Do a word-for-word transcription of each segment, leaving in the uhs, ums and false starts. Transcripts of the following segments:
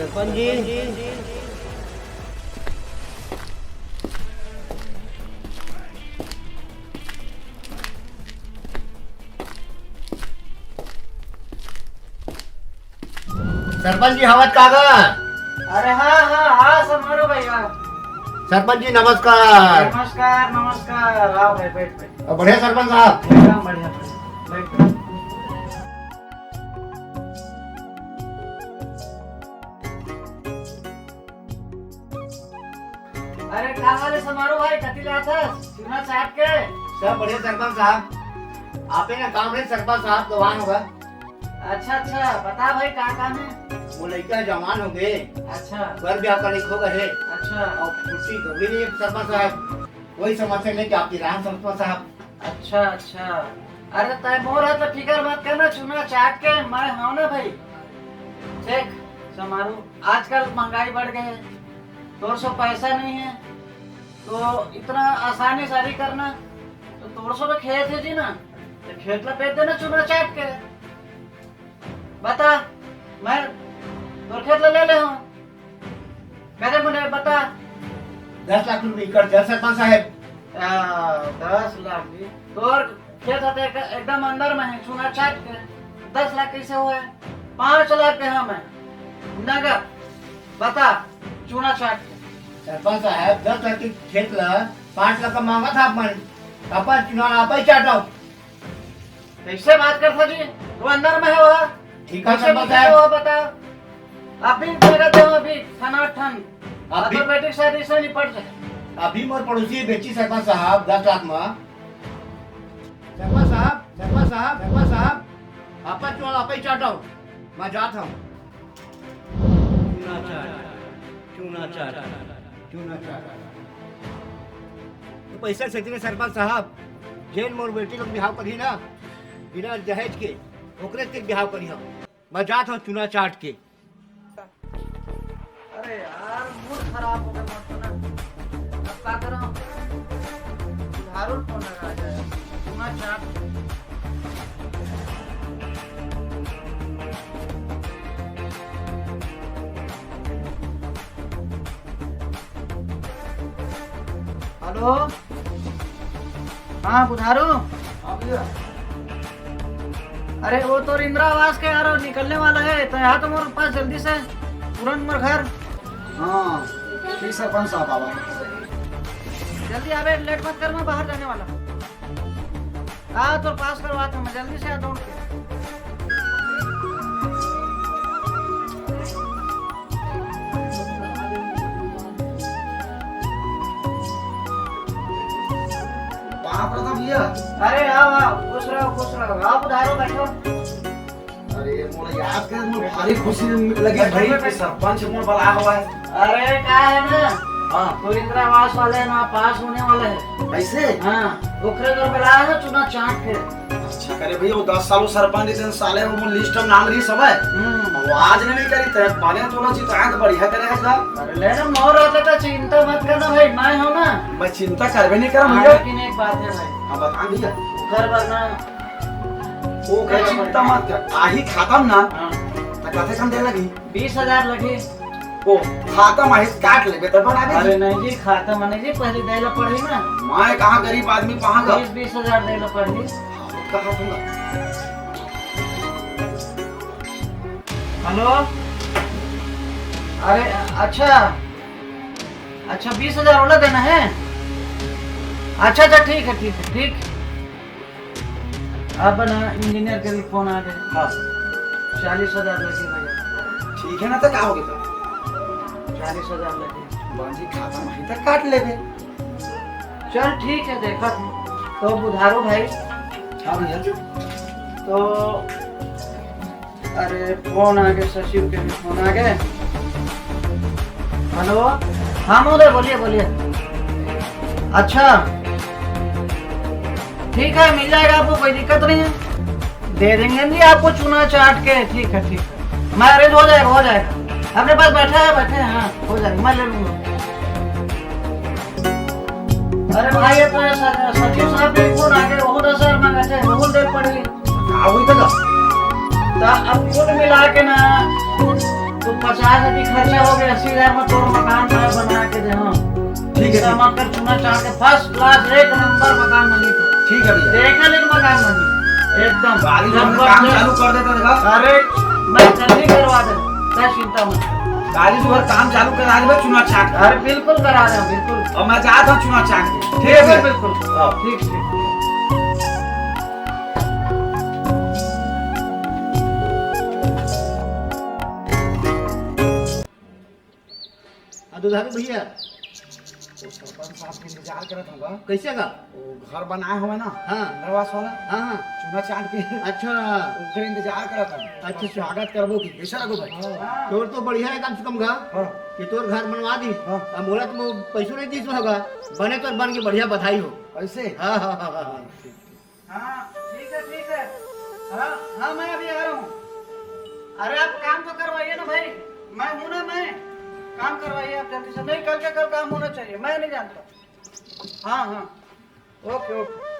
सरपंच जी। सरपंच जी, हवत का गा? अरे हाँ, हाँ, हाँ, समारो भाई, हाँ। सरपंच जी, नमस्कार। नमस्कार, नमस्कार। आओ भाई, बैठ, बैठ। और बढ़िया सरपंच साहब? एकदम बढ़िया, बैठ, बैठ। अरे, का हाल हे समारो भाई, कति लाथस? चुना चाट के? सब बढ़िया सरपंच साहब। आपे ना काम रहे सरपंच साहब, गवान होगा। अच्छा, अच्छा, बता भाई, का काम हे? वो लइका जवान हो गए। अच्छा। बर ब्याह का लइक हो गए हे। अच्छा। और फुर्ती कभी नहीं हे सरपंच साहब। वही समस्या लेके आपकी राह सरपंच साहब। अच्छा, अच्छा। अरे, तय मोर हे तो फिकर मत करना, चुना चाट के मैं हूँ ना भाई। देख, समारू, आजकल महंगाई बढ़ गई है, तोर सो पैसा नहीं है, तो इतना आसानी से नहीं करना। तो तोर सो तो खेत है जी ना, तो खेत ला बेच देना चुना चाट के। बता, मैं तोर खेत ला ले ले हूँ। करे मुने बता। दस लाख रुपए एकड़ दे सरपंच साहब। आ, दस लाख भी। तोर खेत हते एक-, एकदम अंदर में है, चुना चाट के। दस लाख कैसे हुए? पाँच लाख के हम है। नगद। बता, चुना चाट के। सरपंच साहब, दस लाख के खेत ला पाँच लाख का मांगा था आप मन। अपन चुना आप ही चाटो। कैसे बात करता जी? वो अंदर में है वो। ठीक है, कैसे सरपंच बताते साहब। हो, बता। अभी जगह दे अभी, ठना ठन। अभी अगर बेटी शादी से निपट जाए। अभी मोर पड़ोसी बेची सरपंच साहब, दस लाख में। सरपंच साहब, सरपंच साहब, सरपंच साहब, आपा चोल, आपा ही चाटो। मैं जात हूँ। चुना चाट, चुना चाट, चुना चाट। तो पैसा सही में सरपंच साहब, जेन मोर बेटी लोग बिहाव करी ना, बिना दहेज के, ओकरे से बिहाव करी हम। मैं जात हूँ चुना चाट के। अरे यार, मूड खराब हो गया मत ना। अब का करो? झाड़ू फोन लगा जाए। चुना चाट। हेलो, हाँ बुधारू। हाँ भैया। अरे वो तो इंदिरा आवास के यार निकलने वाला है, तो यहाँ तो मोर पास जल्दी से, तुरंत मोर घर। हाँ, ठीक सरपंच साहब आवा। जल्दी आवे, लेट मत कर, मैं बाहर जाने वाला हूँ। हाँ, तो पास करवाता हूँ मैं, जल्दी से आ दौड़ के। बाप रे, तो भैया। अरे आओ, आओ, खुश रहो, खुश रहो, आओ, पधारो, बैठो। अरे, मोला याद कर, मोला भारी खुशी लगी भाई कि सरपंच मोला बला हुआ है। अरे, का है ना, हाँ। तो इंदिरा आवास वाले ना पास होने वाला है। कैसे? हाँ, ओकरे घर बला है ना चुना चाट के। अच्छा करे भैया, वो दस साल वो सरपंच दिन साले वो लिस्ट में नाम रही सब है। हम्म। वो आज नहीं करी थे, बने तो ना जी, तो आंख बढ़िया करे है का। अरे, ले ना, मोर रहता था, चिंता मत करना भाई, मैं हूँ ना। मैं चिंता करबे नहीं करा हाँ, भैया। लेकिन एक बात है भाई। हाँ, बता भैया। घर भरना वो कहे चिंता मत कर, आही खाता म ना, हाँ। त कतेकन दे लगही? बीस हजार लगही। ओ, खाता म आही त काट लेबे त बना दे। अरे नहीं जी, खाता म नहीं जी, पहले दे ला पड़ही ना। मैं कहाँ गरीब आदमी, कहाँ गा? बीस, बीस हजार दे ला पड़ही। कहाँ दूंगा? हेलो? अरे, अच्छा। अच्छा, बीस हजार वाला देना है? अच्छा, अच्छा, ठीक है, ठीक है, ठीक। अब ना इंजीनियर के भी फोन आ गए। हाँ। चालीस हजार लगे भैया। ठीक है ना, तो का हो गया? चालीस हजार लगे। बाजी खाता में ही तो काट लेबे। चल ठीक है, देखा तू। तो बुधारू भाई। हाँ भैया। तो अरे, फोन आ गए, सचिव के भी फोन आ गए। हेलो, हाँ महोदय, बोलिए, बोलिए। अच्छा, ठीक है, मिल जाएगा आपको, कोई दिक्कत नहीं है, दे देंगे जी आपको चुना चाट के। ठीक है, ठीक है, मैं अरेंज हो जाएगा, हो जाएगा, अपने पास बैठा है, बैठे हैं, हाँ, हो जाएगा, मैं ले लूंगा। अरे भाई, ये तो स-, सचिव साहब के फोन आ गए, बहुत असर में बैठे, बहुत देर पड़ी। का होई त का? त अब कुल मिला के ना, तो पचास हजार खर्चा हो गया, अस्सी हजार में तोर मकान मैं बना के दे, हाँ। ठीक है, ऐसा मत कर, चुना चाट के first class, एक नंबर मकान बनी तो। ठीक है भैया। देखा लेकिन मकान बनी, एकदम काली जो है काम जबरदस्त। चालू कर देता देखा। अरे, मैं जल्दी करवा दे, क्या चिंता मत कर। काली जो है काम चालू करा दे, चुना चाट। अरे, बिल्कुल करा दे, बिल्कुल। और मैं जाता हूँ चुना चाट के। ठीक है बिल्कुल, भैया। बिल्कुल। हाँ। ठीक, ठीक। आ, दुधारू भैया। वो सरपंच साहब के इंतजार करत हूँ गा। कैसे गा? वो घर बनाए हुए ना, हाँ। इंदिरा आवास वाला। हाँ, हाँ। चुना चाट के। अच्छा। ओकर इंतजार करत हूँ। अच्छा, अच्छा। स्वागत करबो की। कैसे लगो भाई? हाँ। तोर तो बढ़िया है कम से कम गा। हाँ। कि तोर घर बनवा दी। हाँ। अब मोला तो पैसों नहीं दीस होगा। बने तो बन के बढ़िया बधाई हो। ऐसे? हाँ, हाँ, हाँ, हाँ, हाँ। हाँ, ठीक है, ठीक है। हाँ, हाँ, मैं अभी आ रहा हूँ। अरे, आप काम तो करवाइए ना भाई, मैं हूँ ना, मैं। काम करवाइए आप जल्दी से। नहीं, कल के कल काम होना चाहिए, मैं नहीं जानता। हाँ, हाँ, ओके, ओके।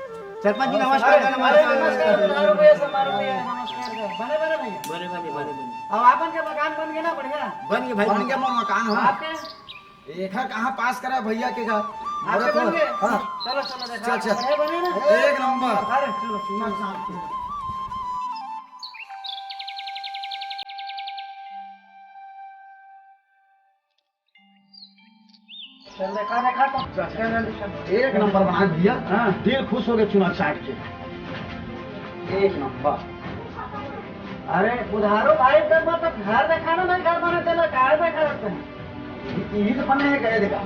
सरपंच जी, नमस्कार, अरे, अरे, नमस्कार, नमस्कार, नमस्कार। मारो भैया, सब मारो भैया, नमस्कार, सर। बने, बने भैया। बने, बने, बने, बने। अब आपन के मकान बन गए ना, बढ़िया? बन गए भाई। बन गया मोर मकान, हाँ। आपके? एखर कहाँ पास करे भैया के घर? अच्छा, अरे तो, बन गए? हाँ। चलो, चलो, देखा। चल, चल। बढ़िया बने ना? एक नंबर। अरे, चलो, चलो। चल, देखा, देखा तो। चल, चल, चल। एक नंबर बना भैया। हाँ। दिल खुश हो गए चुना चाट के। एक नंबर। अरे, उधारो भाई, कर मत, घर देखा ना, मैं घर बना चला, घर देखा रहते हैं। यही तो बने है, गए देखा।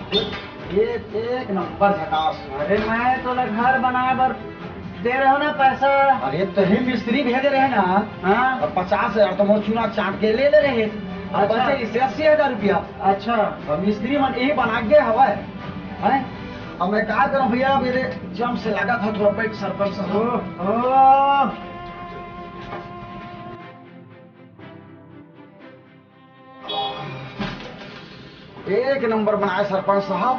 ये एक नंबर झकास। अरे, मैं तो ना घर बनाए बर दे रहे हो ना पैसा। अरे, तही मिस्त्री भेजे रहे ना। हाँ। और पचास हजार तो मोर चुना चाट के ले ले रहे। और अच्छा। बचे इससे अस्सी हजार रुपया। अच्छा। और मिस्त्री मन यही बना के हवा है। हैं? अब मैं का करूं भैया, मेरे जम से लगा था थोड़ा पेट सरपंच साहब। ओह, ओह। एक नंबर बनाए सरपंच साहब,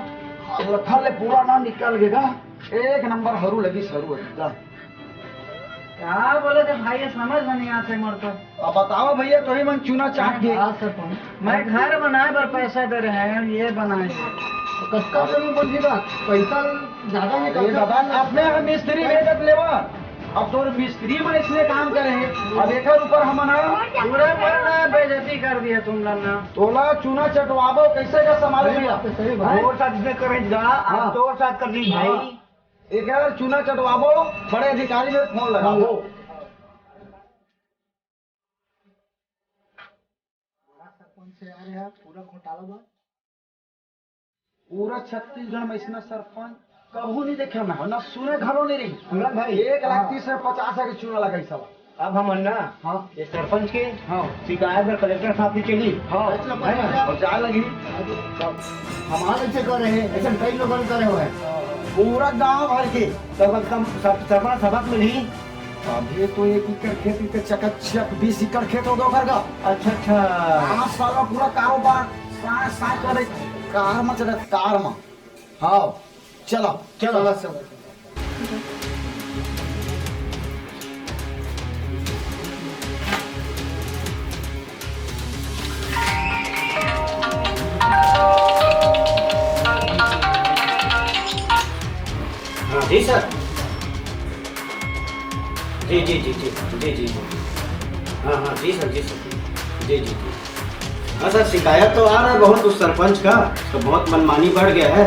लखन ले पूरा ना निकल गेगा। एक नंबर हरू लगी सरू एकदम। का बोले थे भाई, ये समझ में नहीं आते मोर तो। अब बताओ भैया, तो ही मन चुना चाट के। हाँ, सरपंच। मैं घर बनाए बर पैसा दे रहे हैं, ये बनाए। तो कतका जरूर बोल दी बात, पैसा ज्यादा अरे निकलता दादा, है। अपने हम मिस्त्री भेजत लेवा। अब तोर मिस्त्री मन इसने काम करे हे, अब एकर ऊपर हमन ह पूरा, पूरा बेइज्जती कर दिया तुम लोग ना। तोला चुना चटवाबो, कैसे का संभाले भैया? सही बात। तोर साथ इसने करे जा, हाँ। अब तोर साथ कर दी भाई। हाँ। एकर चुना चटवाबो, बड़े अधिकारी में फोन लगाबो। बड़ा सरपंच से आ रहे हैं, पूरा घोटाला बा। पूरा छत्तीसगढ़ में इसने सरपंच कभू नहीं देखे मैं, ना सुने घलो नहीं रही। सुनन भाई, एक लाख हाँ। तीस से पचास हजार के चुना लगा इस साल। अब हमन ना हाँ। ये सरपंच के हाँ। शिकायत में कलेक्टर साहब की चली। हाँ। है ना? और जाए लगी। हमारे से कर रहे हैं, ऐसे कई लोगों ने करे हुए हैं। पूरा गांव भर के सब, सब, सब, सबक मिली। अभी तो एक एकड़ खेत के चकाचक बीस एकड़ खेत हो गया घर का। अच्छा, अच्छा। पाँच साल में पूरा कारोबार साय, साय करे, कार में चले, कार में। हाँ, चलो। चलो। चलो, चलो। हाँ, जी सर। जी, जी, जी, जी। हाँ, हाँ, जी सर, जी सर। जी, जी, जी। हाँ सर, शिकायत तो आ रहा है बहुत उस सरपंच का, तो बहुत मनमानी बढ़ गया है।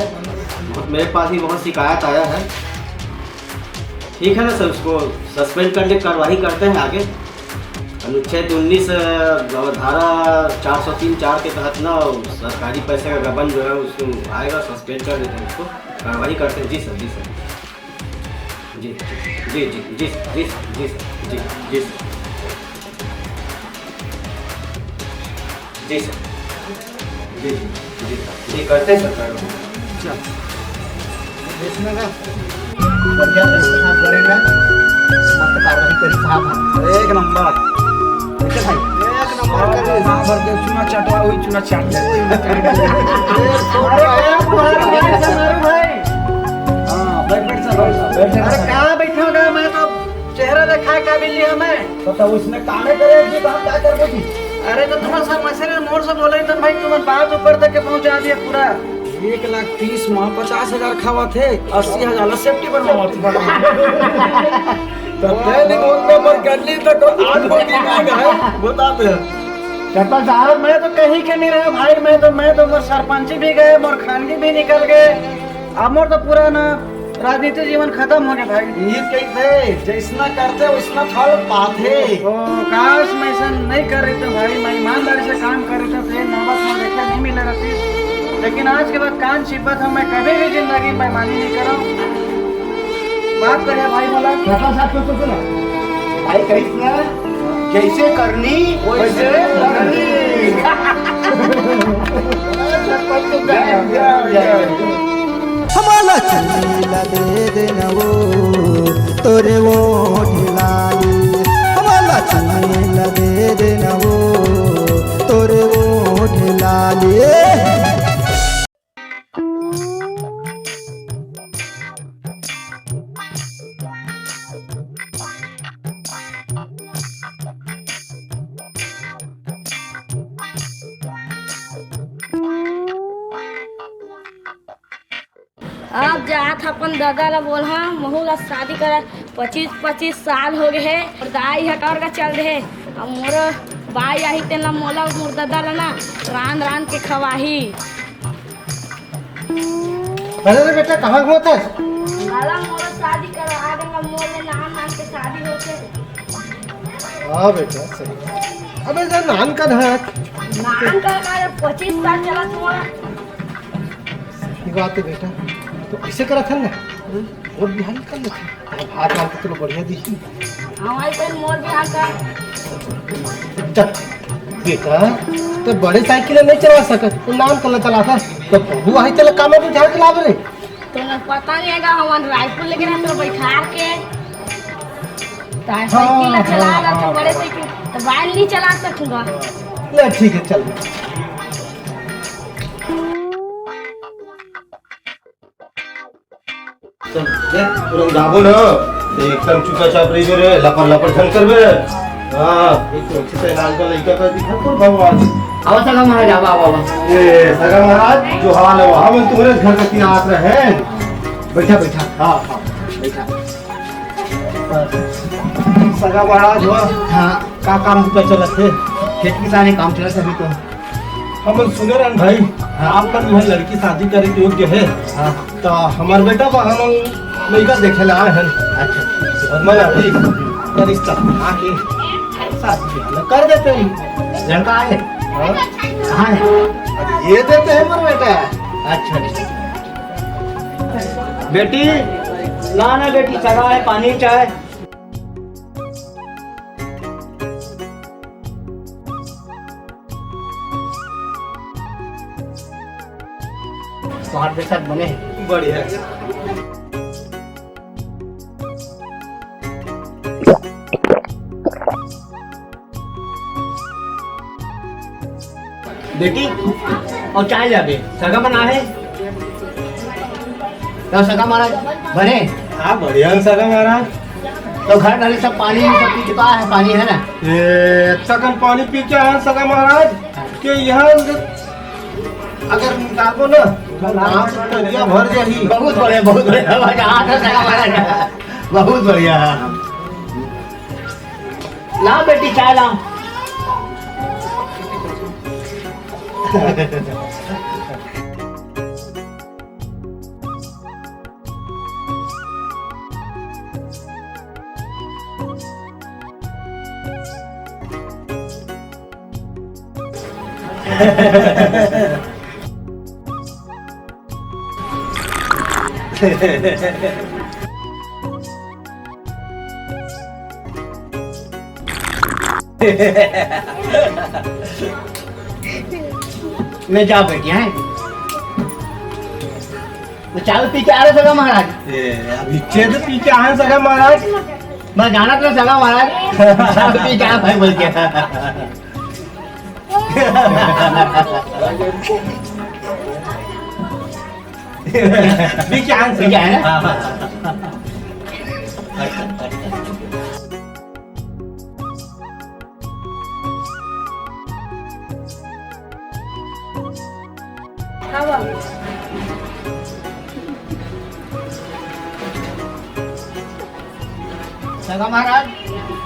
बहुत, मेरे पास भी बहुत शिकायत आया है। ठीक है ना सर, उसको सस्पेंड करने की कार्रवाई करते हैं आगे। अनुच्छेद उन्नीस, अ, धारा चार सौ तीन चार के तहत ना सरकारी पैसे का गबन जो है उसको आएगा, सस्पेंड कर देते हैं उसको, कार्रवाई करते हैं। जी सर, जी सर। जी, जी, जी, जी, जी, जी, जी, जी, जी, सर। जी, सर। जी, जी, जी, सर। जी, करते हैं, सर, कार्रवाई। अच्छा। इसमें ना बढ़िया तरीके से करेंगे। मस्त कार्रवाई करी साहब। एक नंबर। कैसे भाई? एक नंबर करी। हाँ, भर के चुना चाटवा, वही चुना चाट ले। अरे, क्या बुहार मारे से मारू भाई? हाँ, बैठ, बैठ, सर, बैठ, सर। बैठ, बैठ, अरे, सर। कहाँ बैठा होगा? मैं तो चेहरा दिखाए काबिल नहीं हूँ मैं। तो, तो उसने काने करे, जी, कहाँ क्या कर देगी? अरे तो तुम्हारे साथ मसले मोर से बोले तो भाई तुम्हारे बात ऊपर तक के पहुंचा दिया पूरा। एक लाख तीस में पचास हजार खावा थे, अस्सी हजार ला सेफ्टी बनवावा थे। तो तेने बोलता पर कर ली तो आज वो दिन आ गया। बता दे। सरपंच साहब, मैं तो कहीं के नहीं रहा भाई, मैं तो, मैं तो मोर सरपंची भी गए, मोर खानगी भी निकल गए, अब मोर तो पूरा ना राजनीतिक जीवन खत्म हो गया भाई। ये कही थे, जैसना करते वैसना फल पाते। ओ, काश मैं ऐसा नहीं कर रही तो भाई, मैं ईमानदारी से काम कर रही तो ये नौबत में देखा नहीं मिला रहती। लेकिन आज के बाद कान छिपत हूँ, मैं कभी भी जिंदगी में बेईमानी नहीं करूँ। माफ करिए भाई बोला। सरपंच साहब, कुछ तो सुनो। भाई कहिस ना, जैसे करनी वैसे करनी। हमला चुनी ला दे देना वो तोरे ओठ लाली, हमला चुनी ला दे देना वो तोरे ओठ लाली। अब जात ह अपन ददा ला बोलहा, महू ला शादी करा। पच्चीस पच्चीस साल हो गए हे, अउ दाई ह कर का चल दे हे। अब मोर बाई आही, तेन ला मोला, मोर ददा ला ना, रांध रांध के खवाही। अरे रे बेटा, कहाँ घूमत हस? दादा, मोर शादी करा, आगे ला मोर ले नान नान के शादी होथे। हाँ बेटा, सही। अबे जरा नान का धक। नान का का, पच्चीस साल चला तुम्हारा। सही बात है बेटा, तो ऐसे करा था ना, मोर बिहाव कर लेते। भात वात तो बढ़िया दी। हमारे पे मोर बिहाव का। चल बेटा, तो बड़े साइकिल नहीं चला सकत, तो नान कल्ला चला था। तो बहू आई, चल काम में झाड़ के लावे रे। तो ना पता नहीं है, हमन रायपुर लेके ना तो बैठार के। तो हाँ, साइकिल ला चला हाँ, ला, तो हाँ। बड़े साइकिल तो बाइक नहीं चला सकूंगा। ले ठीक है, चल। चल, देख, तुरंत जाबो ना, तो एकदम चुपचाप रहिबे रे, लपर लपर झन करबे। हाँ, एक तो अच्छे से लाल का लइका का दिखा तो भगवान। आवा सगा महाराज, आवा, आवा, आवा। ए, सगा महाराज, जो हाल है, हम तुम्हारे घर का तीन आत रहे। बैठा, बैठा। हाँ, हाँ, बैठा। सगा महाराज हो। हाँ। का काम पे चलत है? खेती किसानी काम चलत है अभी तो। हम सुने रहन भाई, हाँ। आपका जो है लड़की शादी करे के योग्य है। हाँ। तो हमार बेटा बा, हम लड़का देखे ला आए हैं। अच्छा। और मैं अभी का रिश्ता बना के शादी बियाह कर देते हैं। लड़का आए? हाँ। कहाँ है? अब ये देते हैं हमारा बेटा। अच्छा, अच्छा। बेटी, ला ना बेटी, सगा है, पानी चाय। स्वाद के साथ बने हैं। बढ़िया। बेटी, अउ चाय लाबे, सगा बना है? तो सगा महाराज बने? हाँ, बढ़िया सगा महाराज। तो घर डाले सब पानी, सब पी चुका है, पानी है ना? ए, इतना कम पानी पी के आए सगा महाराज, कि यहाँ अगर निकालबो ना, तो नाम से तरिया भर जाही। बहुत बढ़िया, बहुत बढ़िया, मजा आ गया सगा महाराज, बहुत बढ़िया। लाओ बेटी, चाय लाओ। ले जा बेटी, हैं? तो चाय पी के आ रहे सगा महाराज। ए, अभी छेद पी के आए सगा महाराज। मैं जाना तो सगा महाराज। चाय पी के आया भाई बोल के। पी के आए सगा। पी के आए ना? हाँ, हाँ। सगा महाराज,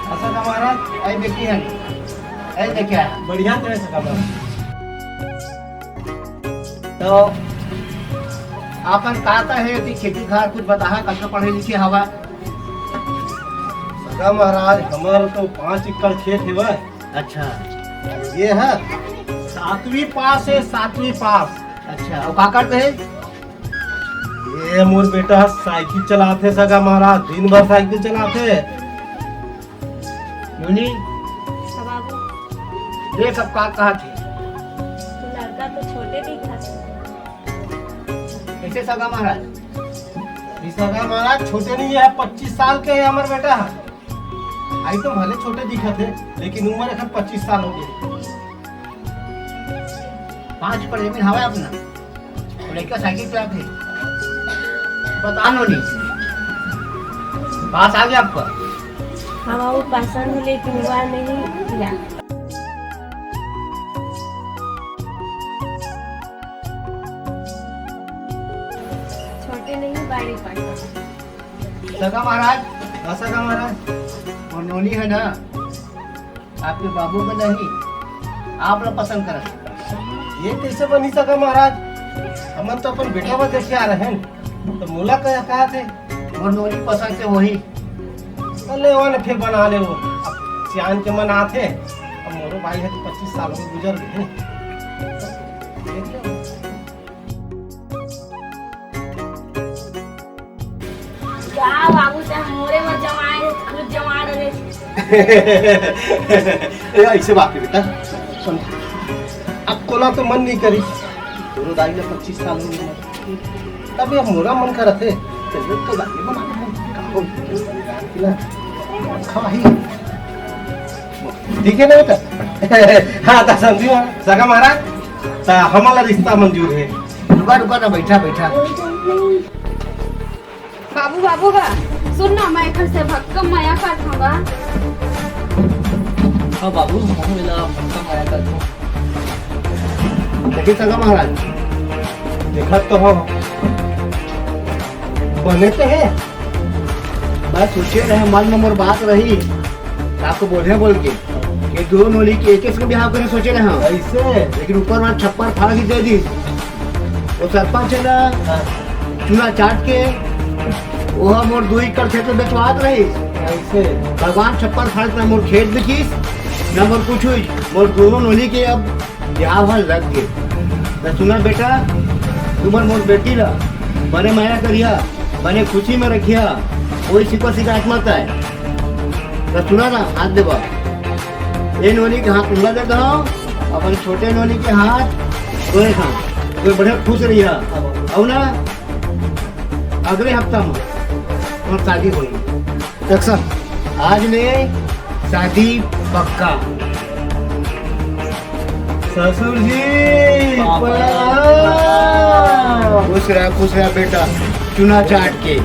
हाँ सगा महाराज। अरे देखिए, अरे देखिए। बढ़िया तो है सगा महाराज। तो आपन का का है यदि खेती खार कुछ बताहा, कतका पढ़े लिखे हवा? सगा महाराज, हमर तो पाँच एकड़ खेत हेवय। अच्छा। ये है सातवीं पास है, सातवीं पास। अच्छा, और का करते हैं? ये मोर बेटा ह साइकिल चलाथे सगा महाराज, दिन भर साइकिल चलाथे। नोनी, हाँ बाबू। देख अब का कहा थे। तू लड़का तो छोटे दिखत हे। कैसे सगा महाराज? ई सगा महाराज छोटे नहीं है, पच्चीस साल के है हमर बेटा ह। आई तो भले छोटे दिखत हे, लेकिन उम्र एखर पच्चीस साल हो गई। पाँच एकड़ जमीन हवा अपना, लड़का साइकिल पे आते। बता नोनी, पास आ गया आपका? हाँ बाबू, पसंद है लेकिन हुआ नहीं। या छोटे नहीं, बड़े पसंद। सगा महाराज, हाँ सगा महाराज। और नोनी है ना, आपके बाबू का नहीं, आप लोग पसंद करत। ये कैसे बनी सगा महाराज? हमन तो अपन बेटा बर देखे आ रहे हैं, तो मोला कहा, कहा थे? मोर नोनी पसंद से वही। तो ले वो ना फिर बना ले वो। अब सियान के मन आथे। अब मोरो भाई है तो पच्चीस साल में गुजर गए हैं। देख लो। का बाबू, ते मोरे मत जमाए रे, खुद जमा डरे। ए, ऐसे बात है बेटा, सुन, अब तोला तो मन नहीं करी, तोरो दाई ला पच्चीस साल हो गए, तब ये मोरा मन करत है, चलिए तो दाई बना ले, का हो, खाही। ठीक है ना बेटा? हाँ, तो समझियो, सगा महाराज, तो हमारा रिश्ता मंजूर है। रुका, रुका ना, बैठा, बैठा। बाबू, बाबू गा, सुन ना, मैं एखर से भक्कम मया करत हूँ गा। हाँ बाबू, हम मिला भक्कम मया करत हूँ। देखिए सगा महाराज, देखत तो हो, बने तो है। मैं सोचे रहे, मन में मोर बात रही, आपको बोले बोल के, ये दो नोनी के एक, एक के बिहाव करे सोचे रहे हम। ऐसे? लेकिन ऊपर वाला छप्पर फाड़ के दे दी। वो सरपंच है ना, हाँ। चूना चाट के, वो मोर दो एकड़ खेत में बेचवात रही। ऐसे? भगवान छप्पर फाड़ के ना मोर खेत बिकिस, ना मोर कुछ हुई। मोर दोनों नोनी के अब बिहाव ह लग गे। त सुना बेटा, तुमन मोर बेटी ला बने मया करिया, बने खुशी में रखिया, कोई शिकवा शिकायत मत आए। त सुना ना, हाथ देवा, ए नोनी के हाथ उंगला दे दो, अपन छोटे नोनी के हाथ धोए खा, कोई बढ़िया खुश रहिया। अउ ना, अगले हफ्ता में हम शादी होई। एक्शन। आज ले शादी पक्का। ससुर जी, पापा। प्रणाम। खुश रहा, खुश रहा बेटा, चूना चाट के।